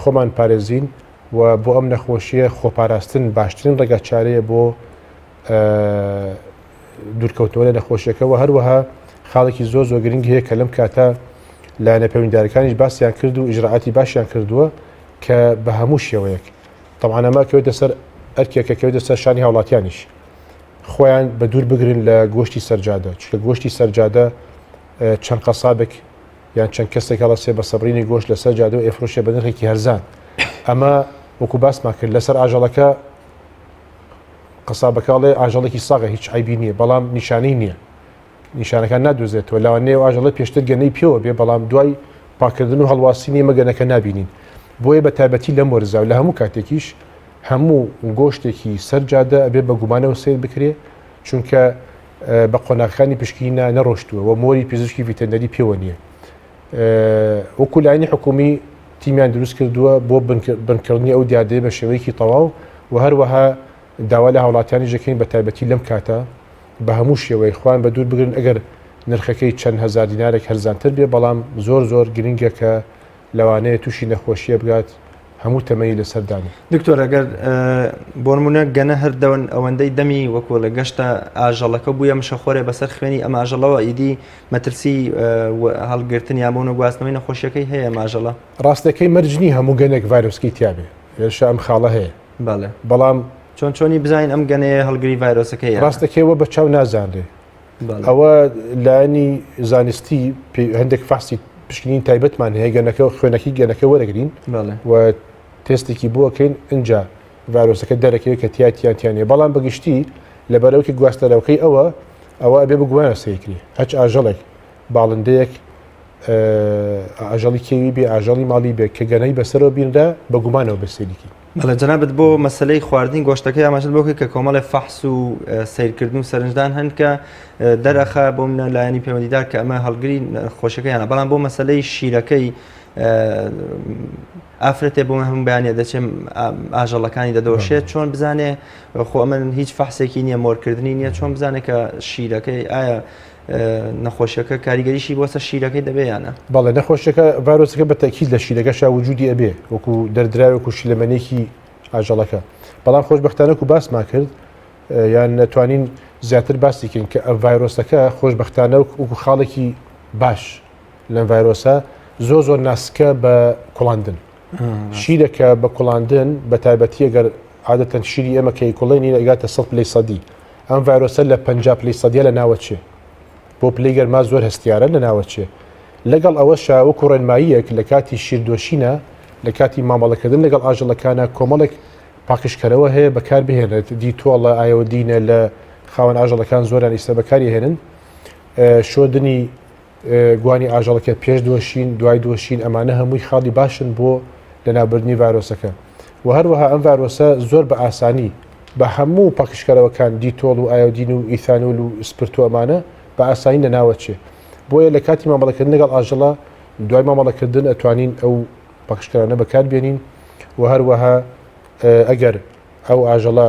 خۆمان پارێزین و بۆ ئەم نەخۆشیە خۆپاراستن باشترین ڕێگا چارەیە بۆ دوورکەوتنەوە لە نەخۆشیەکە و هەروەها خاڵێکی زۆر زۆر گرنگ هەیە کە لەم کاتە لایەنە پەیوەندیدارەکانیش باسیان کرد و ئیجرائاتی باشیان کردووە کە بە هەموو شێوەیەک تەبعەن ئەمە کەوێتە سەر ئەرکێکە کەوێتە سەر شانی هاوڵاتیانیش. خۆیان بە دوور بگرن لە گۆشتی سەرجادە چونکە گۆشتی سەرجادە چەند قەسابێک یان چەند کەسێک هەڵەسێ بە سەبرینی گۆشت لەسەر جادە و ئێفرۆشێ بە نرخێکی هەرزان ئەمە وەکو باسمان کرد لەسەر ئاژەڵەکە قەسابەکە ئەڵێ ئاژەڵێکی ساغە هیچ عیبی نییە بەڵام نیشانەی نییە نیشانەکان نادۆزێتەوە لەوانەیە ئەو ئاژەڵە پێشتر گەنەی پێوە بێ بەڵام دوای پاکردن و هەڵواسینی ئێمە گەنەکە نابینین بۆیە بە تایبەتی لەم وەرزا و لە هەموو کاتێکیش هەموو گۆشتێکی سەر جادە ئەبێ بە گومانەوە سەیر بکرێ چونکە بە قۆناغەکانی پشکنینە نەڕۆشتووە و مۆری پزیشکی ڤیتەرنەری پێوە نییە وەکو لایەنی حکومی تیمیان دروست کردووە بۆ بنکردنی ئەو دیاردەیە بە شێوەیەکی تەواو و هەروەها داوا لە هاوڵاتیانیش دەکەین بە تایبەتی لەم کاتە بە هەموو شێوەیەک خۆیان بە دوور بگرن ئەگەر نرخەکەی چەند هەزار دینارێک هەرزانتر بێ بەڵام زۆر زۆر گرنگە کە لەوانەیە تووشی نەخۆشیە بگات هەموو تەمەنی لەسەر دانێ. دکتۆر ئەگەر بۆنمونە گەنە هەر دەون ئەوەندەی دەمی وەکوڵێ گەشتە ئاژەڵەکە بووە مشەخۆرێ بەسەر خوێنی ئەم ئاژەڵەوە ئیدی مەترسی هەڵگرتن یان بۆنە گواستنەوەی نەخۆشیەکەی هەیە ماژەڵە؟ ڕاستەکەی مەرج نی هەموو گەنێک ڤایرۆسکەی تیابێ لێرەشا ئەم خاڵە هەیە. بەڵێ. بەڵام چۆن چۆنی بزانین ئەم گەنەیە هەڵگری ڤایرۆسەکەیە؟ ڕاستەکەی وە بە چاو نازانرێ. ئەوە لایەنی زانستی هەندێک فەحسی پشکنین تایبەتمان هەیە گەنەکە و خوێنەکەی گەنەکە وەرەگرین و تێستێکی بۆکەین ئینجا ڤایرۆسەکە دەرەکەوێت کە تیاتیان تیانە بەڵام بەگشتی لەبەرەوەکی گواستەرەوەکەی ئەوە ئەوە ئەبێ بگومانە سەیرکرێ هەچ ئاژەڵێک باڵندەیەک ئاژەڵی کێوی بێ ئاژەڵی ماڵی بێ کە گەنەی بەسەرەوە بینرا بە گومانەوە بەسەریکی. بەڵێ جەنابت بۆ مەسەلەی خواردنی گۆشتەکەی ئاماژەت بۆ کرد کە کۆمەڵێ فەحس و سەیرکردن و سەرنجدان هەن کە دەرەخە بۆ منە لایەنی پەیوەندیدار کە ئەمە هەڵگری خۆشەکەیانە بەڵام بۆ مەسەلەی شیرەکەی ئافرەتێ بۆ هەموو بەیانە دەچێم ئاژەڵەکانی دەدۆشێت چۆن بزانێ خۆ ئەمن هیچ فەحسێکی نییە مۆرکردنی نییە چۆن بزانێت کە شیرەکەی ئایا نەخۆشیەکە کاریگەریشی بۆ سەر شیرەکەی دەبێ یانە؟ بەڵێ نەخۆشیەکە ڤایرۆسەکە بە تەکید لە شیرەکەشا وجودی ئەبێ وەکو دەردراوێک و شلەمەنێکی ئاژەڵەکە بەڵام خۆشببختانە و باسمان کرد یان نەتوانین زیاتر باسیکەین کە ئەم ڤایرۆسەکە خۆشببختانە وەکو خاڵێکی باش لەم ڤایرۆسە زۆر زۆر ناسکە بە کوڵاندن شیرەکە بە کوڵاندن بە تایبەتی ئەگەر عادەتەن شیری ئێمە کە ئیکوڵێنین ئەگاتە 100 پلەی سەدی ئەم ڤایرۆسە لە 50 پلەی سەدیە لە ناوەچێ بۆ پلەی گەرما زۆر هەستیارە لە ناوەچێ لەگەڵ ئەوەشا وەکو ڕێنماییەک لە کاتی شیردۆشینە لە کاتی مامەڵەکردن لەگەڵ ئاژەڵەکانە کۆمەڵێک پاکژکەرەوە هەیە بەکار بهێنێت دیتۆڵە ئایۆدینە لە خاوەن ئاژەڵەکان زۆران ئیستا بەکاری هێنن شۆردنی گوانی ئاژەڵەکە پێش دۆشین، دوای دۆشین، ئەمانە هەمووی خاڵی باشن بۆ لەناوبردنی ڤایرۆسەکە و هەروەها ئەم ڤایرۆسە زۆر بە ئاسانی بە هەموو پاکژکەرەوەکان دیتۆڵ و ئایۆدین و ئیثانۆل و سپرتۆ ئەمانە بە ئاسانی لەناوەچێ بۆیە لە کاتی مامەڵەکردن لەگەڵ ئاژەڵە دوای مامەڵەکردن ئەتوانین ئەو پاکژکەرانە بەکاربێنین و هەروەها ئەگەر ئەو ئاژەڵە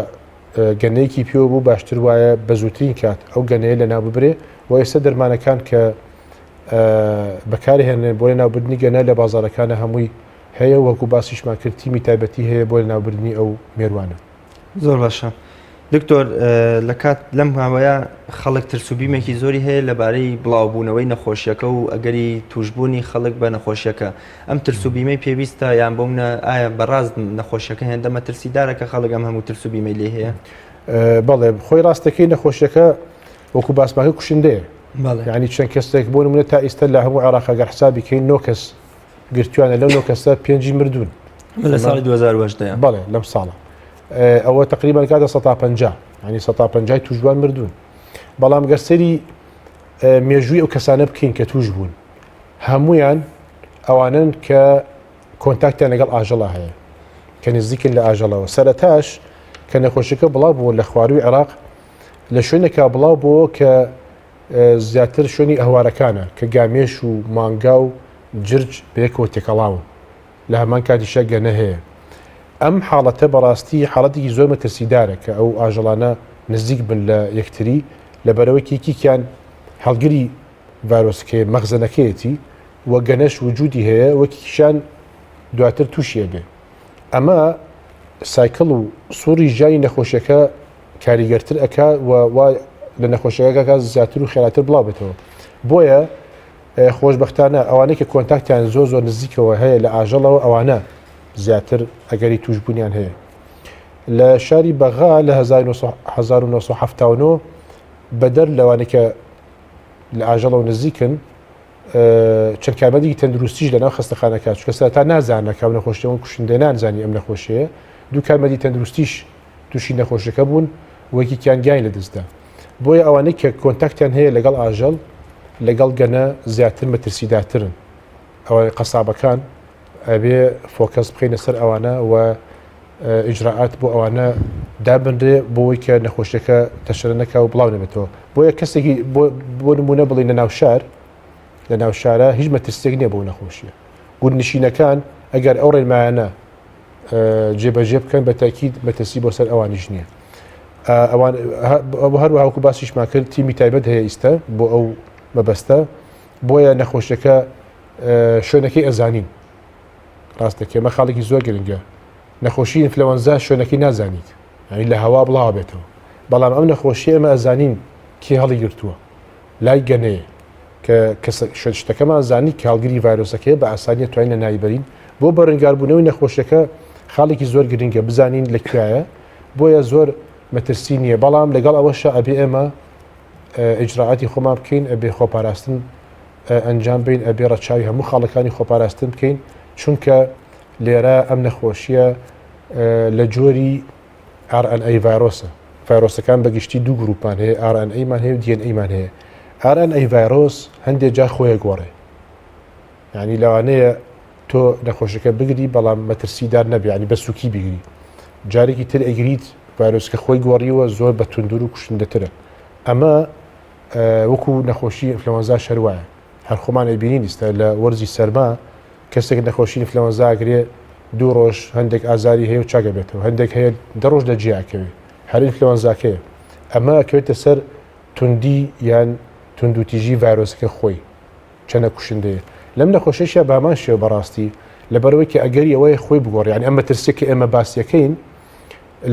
گەنەیەکی پێوە بوو باشتر وایە بە زووترین کات ئەو گەنەیە لەناو ببرێ و ئێستا دەرمانەکان کە بەکارهێنرێن بۆ لەناوبردنی گەنە لە بازارەکانە هەمووی هەیە وەکو باسیشمان کرد تیمی تایبەتی هەیە بۆ لەناوبردنی ئەو مێروانە. زۆر باشە دکتۆر لە کات لەم ماوەیە خەڵک ترس و بیمێکی زۆری هەیە لەبارەی بڵاوبوونەوەی نەخۆشیەکە و ئەگەری توشببوونی خەڵک بە نەخۆشیەکە ئەم ترس و بیمەی پێویستە یان بۆ منە ئایا بەڕاست نەخۆشیەکە هێندە مەترسیدارە کە خەڵک ئەم هەموو ترس و بیمەی لێ هەیە؟ بەڵێ خۆی ڕاستەکەی نەخۆشیەکە وەکو باسماکە کوشندەیە ینی چەند کەسێک بۆ نمونە تا ئیستا لە هەموو عێراق گەر حسابی کەین نۆ کەس گرتوانە لەو نۆ کەسە پێنجی مردوون لە ساڵی 2018 بەڵێ لەم ساڵە ئەوە تقریبان کاتە 150 ینی 150 توشبوان مردوون بەڵام گەر سەری مێژووی ئەو کەسانە بکەین کە توش بوون هەمویان ئەوانەن کە کۆنتاکتیان لەگەڵ ئاژەڵا هەیە کە نزیکن لە ئاژەڵەوە سەرەتاش کە نەخۆشیەکە بڵاو بووە لە خواروی عێراق لە شوێنێکا بڵاو بووە کە زیاتر شوێنی ئەهوارەکانە کە گامێش و مانگا و جرج بەیەکەوە تێکەڵاون لە هەمان کاتیشە گەنە هەیە ئەم حاڵەتە بەڕاستی حاڵەتێکی زۆر مەترسیدارە کە ئەو ئاژەڵانە نزیک بن لە یەکتری لەبەرەوەی یەکێکیان هەڵگری ڤایرۆسەکەی مەخزەنەکەیەتی و گەنەش وجودی هەیە وەکیشان دواتر تووشی ئەبێ ئەمە cycle و سوڕی ژیانی نەخۆشیەکە کاریگەرتر ئەکا و وا لە نەخۆشیەکە زیاتر و خێراتر بڵاو بێتەوە بۆیە خۆشببختانە ئەوانەی کە contact یان زۆر زۆر نزیکەوە هەیە لە ئاژەڵەوە ئەوانە زیاتر ئەگەری توشببوونیان هەیە. لە شاری بەغا لە 1979 بەدەر لەوانەی کە لە ئاژەڵەوە نزیکن چەند کارمەندێکی تەندروستیش لەناو خەستەخانەکە چونکە سەرەتا نازانە کە ئەم نەخۆشیەوە کوشندە نانزانی ئەم نەخۆشیەیە دوو کارمەندی تەندروستیش تووشی نەخۆشیەکە بوون و یەکێکیان گیانی لەدەستدا بۆیە ئەوانەی کە contact یان هەیە لەگەڵ ئاژەڵ لەگەڵ گەنە زیاتر مەترسیدارترن ئەوە قەسابەکان ئەبێ focus بخەینە سەر ئەوانە و ئیجرائات بۆ ئەوانە دابنرێ بۆی کە نەخۆشیەکە تەشەنە نەکا و بڵاو نەبێتەوە بۆیە کەسێکی بۆ نمونە بڵین لە ناوشار لە ناوشارە هیچ مەترسیێک نییە بۆ نەخۆشیە گوندنشینەکان ئەگەر ئەو ڕێنمایانە جێبەجێ بکەن بە تاکید مەترسی بۆ سەر ئەوانیش نییە ئەوان هەروەها وەکو باسیشمان کرد تیمی تایبەت هەیە ئیستا بۆ ئەو مەبەستە بۆیە نەخۆشیەکە شوێنەکەی ئەزانین ڕاستە کێمە خاڵێکی زۆر گرنگە نەخۆشی ئینفلەوەنزا شوێنەکەی نازانیت یعنی لە هەوا بڵاوە بێتەوە بەڵام ئەم نەخۆشی ئێمە ئەزانین کێ هەڵی گرتووە لای گەنەیە کە شوێن شتەکەمان زانی کە هەڵگری ڤایرۆسەکەی بە ئاسانیە توانین لە ناوی بەرین بۆ بەرەنگاربوونەوەی نەخۆشیەکە خاڵێکی زۆر گرنگە بزانین لە کوایە بۆیە زۆر مەترسی نییە بەڵام لەگەڵ ئەوەشە ئەبێ ئێمە ئیجرائاتی خۆمان بکەین ئەبێ خۆپاراستن ئەنجام بین ئەبێ ڕەچاوی هەموو خاڵەکانی خۆپاراستن بکەین چونکە لێرە ئەم نەخۆشیە لە جۆری RNA ڤایرۆسە ڤایرۆسەکان بە گشتی دوو گروپمان هەیە RNA مان هەیە و DNA مان هەیە RNA ڤایرۆس هەندێک جار خۆیە گۆڕێ یعنی لەوانەیە تۆ نەخۆشەکە بگری بەڵام مەترسیدار نەبێ ینی بە سوکی بگری جارێکی تر ئەگریت ڤایرۆسکە خۆی گۆڕیوە زۆر بە توندور و کوشندەترە ئەمە وەکو نەخۆشی ئینفلەوەنزا شەروایە هەر خۆمان ئەیبینین ئیستا لە وەرزی سەرما کەسێک نەخۆشی ئینفلەوەنزا ئەگرێ دوو ڕۆژ هەندێک ئازاری هەیە و چاک ئەبێتەوە هەندێک هەیە دە ڕۆژ لە جیا ئەکەوێ هەر ئینفلەوەنزاکەیە ئەمە ئەکەوێتە سەر توندی یان توندوتیژی ڤایرۆسەکە خۆی چەنە کوشندەیە لەم نەخۆشیشە بامان شێوە بەڕاستی لەبەرەوەی کە ئەگەری ئەوەیە خۆی بگۆڕ یعنی ئەم مەترسیە کە ئێمە باسیەکەین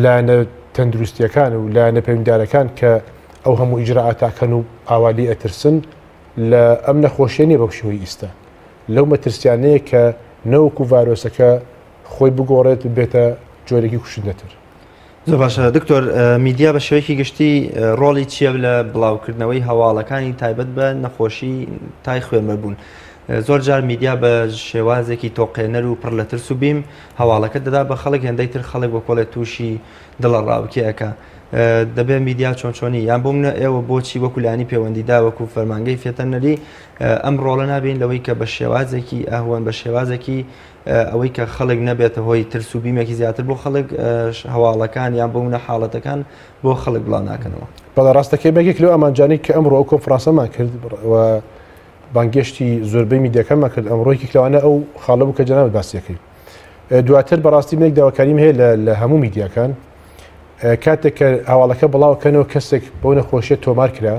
لایەنە تەندروستیەکان و لایەنە پەیوەندیدارەکان کە ئەو هەموو ئیجرائاتاکەن و ئاوا لێ ئەترسن لە ئەم نەخۆشیە نیە بەو شێوەی ئیستا لەو مەترسیانەیە کە نەوەکو ڤایرۆسەکە خۆی بگۆڕێت ببێتە جۆرێکی کوشندەتر. زۆر باشە دکتۆر میدیا بە شێوەیەکی گشتی ڕۆڵی چییە لە بڵاوکردنەوەی هەواڵەکانی تایبەت بە نەخۆشی تای خوێنبەربوون؟ زۆر جار میدیا بە شێوازێکی تۆقێنەر و پڕ لە ترس و بیم هەواڵەکە دەدا بە خەڵک هێندەی تر خەڵک بە کۆڵێ تووشی دڵە ڕاوکێ ئەکا دەبێ میدیا چۆن چۆنی یان بۆ منە ئێوە بۆچی وەکو لانی پەیوەندیدا وەکو فەرمانگەی فێتەنەری ئەم ڕۆڵە نابین لەوەی کە بە شێوازێکی ئەهوەن بە شێوازێکی ئەوەی کە خەڵک نەبێتە هۆی ترس و بیمێکی زیاتر بۆ خەڵک هەواڵەکان یان بۆ منە حاڵەتەکان بۆ خەڵک بڵاو ناکەنەوە. بەڵێ ڕاستەکەی بەگێک لەو ئامانجانەی کە ئەمڕۆ ئەو کۆنفرانسەمان کرد و بانگێشتی زۆربەی میدیاکانمان کرد ئەمڕۆ یەکێک لەوانە ئەو خاڵە بوو کە جەنابت باسی ئەکەی دواتر بەڕاستی منێک داواکاریم هەیە لە هەموو میدیاکان کاتێک کە هەواڵەکە بڵاوکەنەوە کەسێک بەو نەخۆشیە تۆمار کرا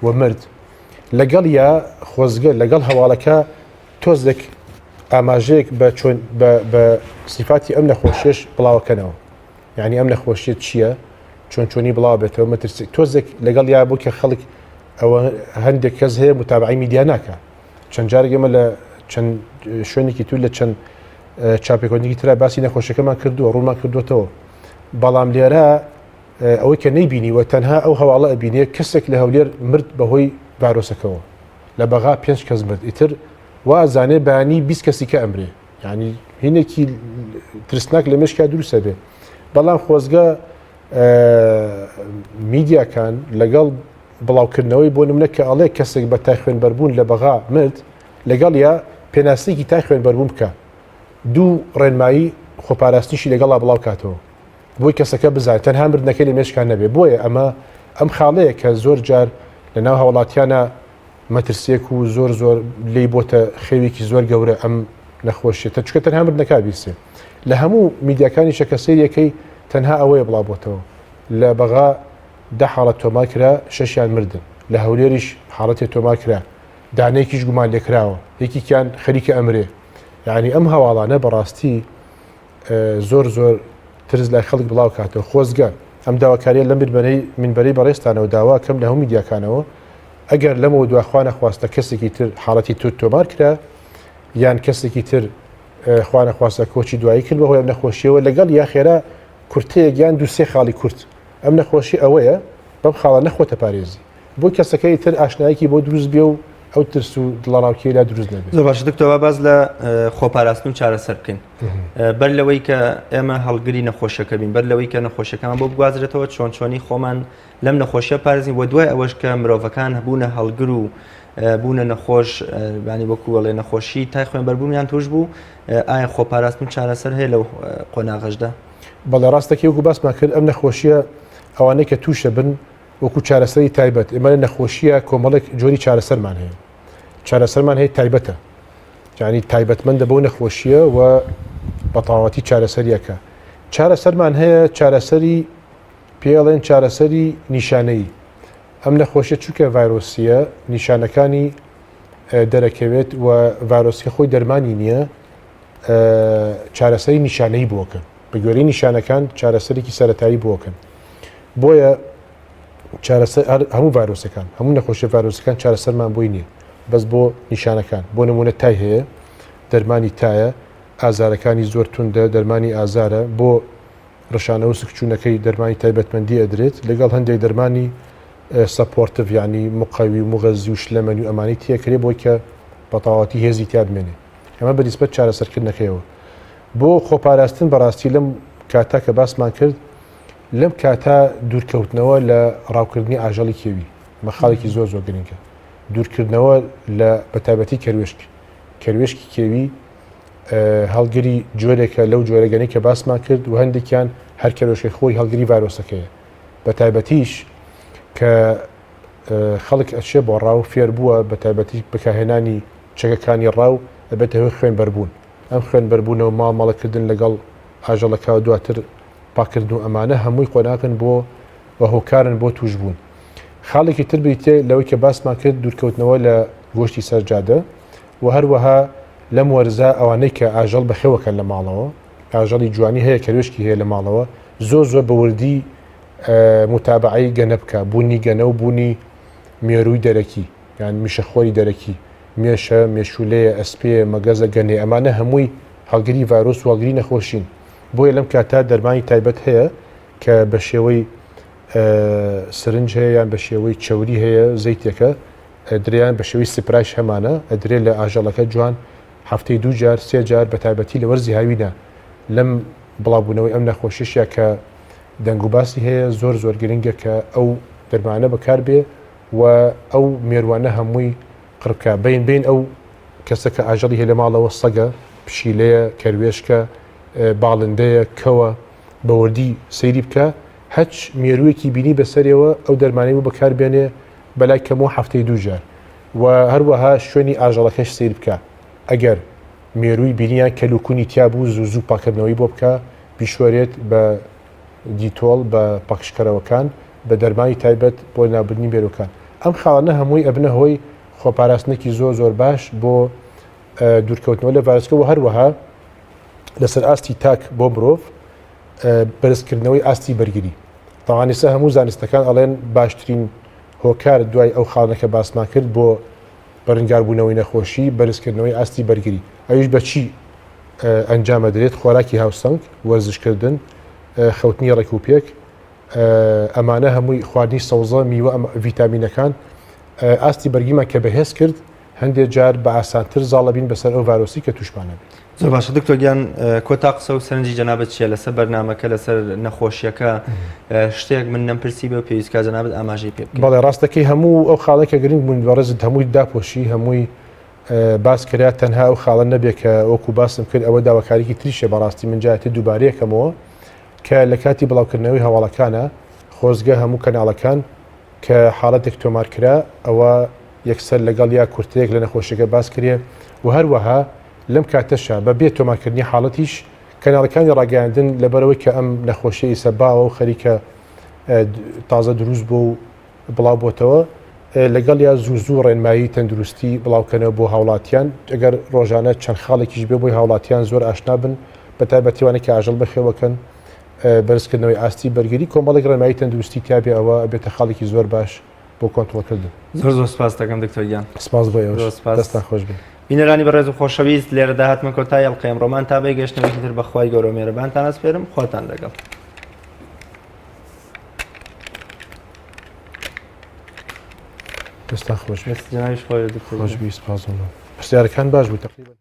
و مرد لەگەڵ یا خۆزگە لەگەڵ هەواڵەکە تۆزێک ئاماژەیەک بە چۆن بە سیفاتی ئەم نەخۆشیش بڵاوەکەنەوە یعنی ئەم نەخۆشیە چییە چۆن چۆنی بڵاو بێتەوە مەترسی تۆزێک لەگەڵ یا بوو کە خەڵک ئەوە هەندێک کەس هەیە متابعی میدیا ناکە چەند جارێک ئێمە لە چەند شوێنێکی تر لە چەند چاپێکۆنیکی ترا باسی نەخۆشەکەمان کردووە ڕوونمان کردوێتەوە بەڵام لێرە ئەوەی کە نەیبینیوە تەنها ئەو هەواڵە ئەبینێ کەسێک لە هەولێر مرد بەهۆی ڤایرۆسەکەوە لە بەغا پێنج کەس مرد ئیتر وا ئەزانێ بەیانی 20 کەسی کە ئەمرێ یعنی هینێکی ترسناک لە مێشکا دروستە بێ بەڵام خۆزگە میدیاکان لەگەڵ بڵاوکردنەوەی بۆ نمونە کە ئەڵێ کەسێک بە تای خوێنبەربوون لە بەغا مرد لەگەڵ یا پێناسەیەکی تای خوێنبەربوون بکە دوو ڕێنمایی خۆپاراستنیشی لەگەڵا بڵاو کاتەوە بۆی کەسەکە بزانێت تەنها مردنەکەی لە مێشکان نەبێ بۆیە ئەمە ئەم خاڵەیە کە زۆر جار لە ناو هاوڵاتیانە مەترسیەک و زۆر زۆر لێی بۆتە خێوێکی زۆر گەورە ئەم نەخۆشیە تە چکە تەنها مردنەکە بیرسێ لە هەموو میدیاکانیشە کە سەیرەکەی تەنها ئەوەیە بڵاو بۆتەوە لە بەغا دە حاڵەت تۆمار کرا شەشیان مردن لە هەولێریش حاڵەتێ تۆمار کرا دانەیەکیش گومان لێکراوە یەکێکیان خەریکە ئەمرێ یعنی ئەم هەواڵانە بەڕاستی زۆر زۆر ترس لای خەڵک بڵاو کاتەوە خۆزگە ئەم داواکاریە لەم بەرەی منبەرەی بەڕێزتانەوە داوا کەم لە هەموو میدیاکانەوە ئەگەر لەمەوە دوا خوا نەخواستە کەسێکی تر حاڵەتی تر تۆمار کرا یان کەسێکی تر خوا نەخواستە کۆچی دوایی کرد بەهۆی ئەم نەخۆشیەوە لەگەڵ یا خێرا کورتەیەک یان دوو سێ خاڵی کورت ئەم نەخۆشی ئەوەیە بەم خاڵانە خۆتە پارێزی بۆ کەسەکەی تر ئاشنایەکی بۆ دروست بێ و ئەو ترس و دڵەڕاوکێی لا دروست نەبێت. زۆر باشە دکتۆر با باس لە خۆپاراستن و چارەسەر بکەین بەر لەوەی کە ئێمە هەڵگری نەخۆشیەکە بین بەر لەوەی کە نەخۆشیەکەمان بۆ بگوازرێتەوە چۆن چۆنی خۆمان لەم نەخۆشیە پارێزین و دوای ئەوەش کە مرۆڤەکان هەبوونە هەڵگر و بوونە نەخۆش بانی وەکو وەڵێ نەخۆشی تای خوێنبەربوونیان توش بوو ئایا خۆپاراستن و چارەسەر هەیە لەو قۆناغەشدا؟ بەڵێ ڕاستەکەی وەکو باسمان کرد ئەم نەخۆشیە ئەوانەی کە تووشە بن وەکو چارەسەری تایبەت ئێمە لە نەخۆشیە کۆمەڵێک جۆری چارەسەرمان هەیە چارەسەرمان هەیە تایبەتە یعنی تایبەتمەندە بەو نەخۆشیە و بە تەواوەتی چارەسەریەکە چارەسەرمان هەیە چارەسەری پێڵێن چارەسەری نیشانەیی ئەم نەخۆشیە چونکە ڤایرۆسیە نیشانەکانی دەرەکەوێت و ڤایرۆسەکە خۆی دەرمانی نییە چارەسەری نیشانەی بۆکەن بە گوێرەی نیشانەکان چارەسەرێکی سەتایی بۆکەن بۆیە چارەسەر هەموو ڤایرۆسەکان هەموو نەخۆشیە ڤایرۆسەکان چارەسەرمان بۆی نییە بەس بۆ نیشانەکان بۆ نمونە تای هەیە دەرمانی تایە ئازارەکانی زۆر توندە دەرمانی ئازارە بۆ ڕشانەوە سکچوونەکەی دەرمانی تایبەتمەندی ئەدرێت لەگەڵ هەندێک دەرمانی supportive یعنی مقەوی و مغەزی و شلەمەنی و ئەمانی تێکرێ بۆی کە بەتەواوەتی هێزی تیا بمێنێ ئەمە بە نیسبەت چارەسەرکردنەکەیەوە بۆ خۆپاراستن بەڕاستی لەم کاتە کە باسمان کرد لەم کاتە دوورکەوتنەوە لە ڕاوکردنی ئاژەڵی کێوی ئەمە خاڵێکی زۆر زۆر گرنگە دوورکردنەوە لە بەتایبەتی کەروێشک کەروێشکی کێوی هەڵگری جۆرێکە لەو جۆرەگەنی کە باسمان کرد و هەندێکیان هەر کەرۆشکە خۆی هەڵگری ڤایرۆسەکەیە بە تایبەتیش کە خەڵک ئەچێ بۆ ڕاو فێر بووە بە تایبەتی بەکارهێنانی چەکەکانی ڕاو ئەبێتە هۆی خوێن بەربوون ئەم خوێن بەربوونەوە مامەڵەکردن لەگەڵ ئاژەڵەکە دواتر پاکردن و ئەمانە هەمووی قۆناغن بۆ و هۆکارن بۆ تووشبوون. خاڵێکی تر بریتیە لەوەی کە باسمان کرد دوورکەوتنەوە لە گۆشتی سەر جادە و هەروەها لەم وەرزە ئەوانەی کە ئاژەڵ بەخێوەکەن لە ماڵەوە ئاژەڵی جوانی هەیە کەروێشکی هەیە لە ماڵەوە زۆر زۆر بە وردی متابعەی گەنە بکە بوونی گەنە و بوونی مێرووی دەرەکی یان میشەخۆری دەرەکی مێشە مێشولەیە ئەسپێ مەگەزە گەنێ ئەمانە هەمووی هەڵگری ڤایرۆس و هەڵگری نەخۆشین بۆیە لەم کاتە دەرمانی تایبەت هەیە کە بە شێوەی سرنج هەیە یان بە شێوەی چەوری هەیە زەیتێکە ئەدرێیان بە شێوەی سپرایش هەمانە ئەدرێ لە ئاژەڵەکە جوان هەفتەی دوو جار سێ جار بە تایبەتی لە وەرزی هاوینە لەم بڵاوبوونەوەی ئەم نەخۆشیشە کە دەنگ و باسی هەیە زۆر زۆر گرنگە کە ئەو دەرمانە بەکاربێ و ئەو مێروانە هەمووی قڕبکە بین بین ئەو کەسە کە ئاژەڵی هەیە لە ماڵەوە سەگە پشیلەیە کەروێشکە باڵندەیە کەوە بە وردی سەیری بکە هەچ مێروویەکی بینی بەسەرێوە ئەو دەرمانەی بۆ بەکار بێنێ بەلای کەمەوە هەفتەی دوو جار و هەروەها شوێنی ئاژەڵەکەش سەیر بکە ئەگەر مێرووی بینیان کەلوکونی تیا بوو زوو زوو پاکردنەوەی بۆ بکە بیشۆرێت بە دیتۆڵ بە پاکژکەرەوەکان بە دەرمانی تایبەت بۆ ناوبردنی مێرووەکان ئەم خاڵانە هەمووی ئەبنە هۆی خۆپاراستنێکی زۆر زۆر باش بۆ دوورکەوتنەوە لە ڤایرۆسەکە و هەروەها لەسەر ئاستی تاک بۆ مرۆڤ بەرزکردنەوەی ئاستی بەرگری تاوانیسە هەموو زانستەکان ئەڵێن باشترین هۆکار دوای ئەو خاڵەکە باسمان کرد بۆ بەرنگاربوونەوەی نەخۆشی بەرزکردنەوەی ئاستی بەرگری ئەویش بەچی ئەنجامە درێت خۆراکی هاوسەنگ وەرزشکردن خەوتنی ڕێک و پێک ئەمانە هەمووی خواردنی سەوزە میوە ڤیتامینەکان ئاستی بەرگیمان کە بەهێز کرد هەندێک جار بە ئاسانتر زاڵەبین بەسەر ئەو ڤایرۆسی کە تووشمان ئەبێت. زۆر باشە دکتۆر گیان کۆتا قسە و سەرنجی جەنابت چییە لەسەر بەرنامەکە لەسەر نەخۆشیەکە شتێک من نەمپرسی بێ و پێویست کا جەنابت ئاماژەی پێ بکەیت؟ بەڵێ ڕاستەکەی هەموو ئەو خاڵەی کە گرنگ بوون بەڕێزت هەمووی داپۆشی هەمووی باس کرا تەنها ئەو خاڵە نەبێ کە وەکو باسم کرد ئەوە داواکاریکی تریشە بەڕاستی من جارێ دووبارەیەکەمەوە کە لە کاتی بڵاوکردنەوەی هەواڵەکانە خۆزگە هەموو کەناڵەکان کە حاڵەتێک تۆمار کرا ئەوە یەکسەر لەگەڵ یا کورتەیەک لە نەخۆشیەکە باس کرێ و هەروەها لەم کاتەشا بە بێ تۆمارکردنی حاڵەتیش کەناڵەکانی ڕاگەیاندن لەبەرئەوەی کە ئەم نەخۆشیە ئیسە باوە و خەریکە تازە دروست بۆ و بڵاو بۆتەوە لەگەڵ یا زوو زوو ڕێنمایی تەندروستی بڵاوکەنەوە بۆ هاوڵاتیان ئەگەر ڕۆژانە چەند خاڵێکیش بێ بۆی هاوڵاتیان زۆر ئاشنا بن بە تایبەتیوانە کە ئاژەڵ بەخێوەکەن بەرزکردنەوەی ئاستی بەرگری کۆمەڵێک ڕێنمایی تەندروستی تیابێ ئەوە ئەبێتە خاڵێکی زۆر باش بۆ کۆنترۆڵکردن. زۆر زۆر سپاس دەکەم دکتۆر گیان. سپاس بۆ ئێوەش. زۆر سپاس. دەستتان خۆش بێ. بینەرانی بەڕێز و خۆشەویست لێرەدا هاتمە کۆتایی ئەڵقەی ئەمڕۆمان تا بەی گەشتنەوەیەکی تر بە خوای گەورە و مێرەبانتان ئەسپێرم خواتان لەگەڵ. دەستان خۆش بێت. دەست جەنابیش خۆش بێت دکتۆر خۆش بی سپاس. پرسیارەکان باش بوو تقریبا.